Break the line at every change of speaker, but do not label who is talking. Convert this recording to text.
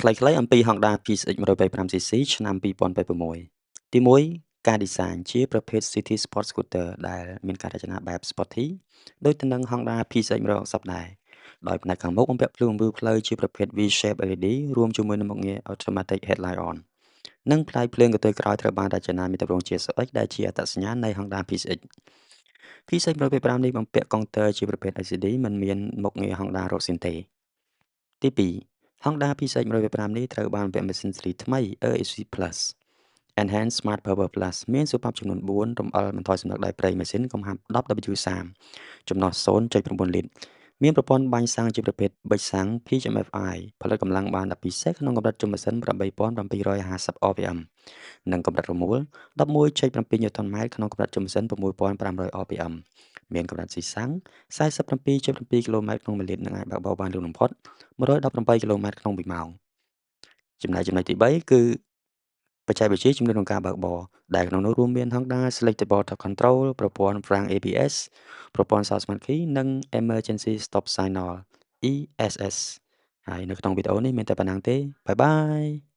ខ្លីៗអំពី Honda PCX 125cc ឆ្នាំ2026ទី1ការ design ជាប្រភេទ City Sport Scooter ដែលមានការរចនាបែប Sporty ដូចទៅនឹង Honda PCX 160ដែរដោយផ្នែកខាងមុខបំពាក់ភ្លើងពន្លឺផ្លូវជាប្រភេទ V-shape LED រួមជាមួយនឹងមុខងារ Automatic Headlight On និងផ្នែកភ្លើងកន្ទុយក្រោយត្រូវបានរចនាមានទម្រង់ជា SX ដែលជាអត្តសញ្ញាណនៃ Honda PCX PCX 125នេះបំពាក់កុងទ័រជាប្រភេទ LCD មិនមានមុខងារ Honda រកស៊ីនទេទី2 Honda PCX 125នេះត្រូវបានបំពាក់ម៉ាស៊ីនស៊េរីថ្មី ESP Plus Enhanced Smart Power Plus មានសូប៉ាប់ចំនួន4រំអិលបន្ថយសំណឹកដោយប្រេងម៉ាស៊ីនកំហាប់ 10W30 ចំណុះ0.9លីត្រមានប្រព័ន្ធបាញ់សាំងជាប្រភេទប៊ិចសាំង PGM-FI ផលិតកម្លាំងបាន12សេសក្នុងកម្រិតជុំម៉ាស៊ីន8750 RPM និងកម្រិតរមួល11.7 Nm ក្នុងកម្រិតជុំម៉ាស៊ីន6500 RPM មានកម្រិតស៊ីសាំង47.7គីឡូម៉ែត្រក្នុង1លីត្រនិងអាចបើកបរបានលឿនបំផុត118គីឡូម៉ែត្រក្នុង1ម៉ោងចំណែកចំណុចទី3គឺបច្ចេកវិទ្យាជំនួយក្នុងការបើកបរដែលក្នុងនោះរួមមាន Honda Selectable Torque Control ប្រព័ន្ធ Frunk ABS ប្រព័ន្ធសោ Smart Key និង Emergency Stop Signal ESS ហើយនៅក្នុងវីដេអូនេះមានតែប៉ុណ្ណឹងទេbye bye.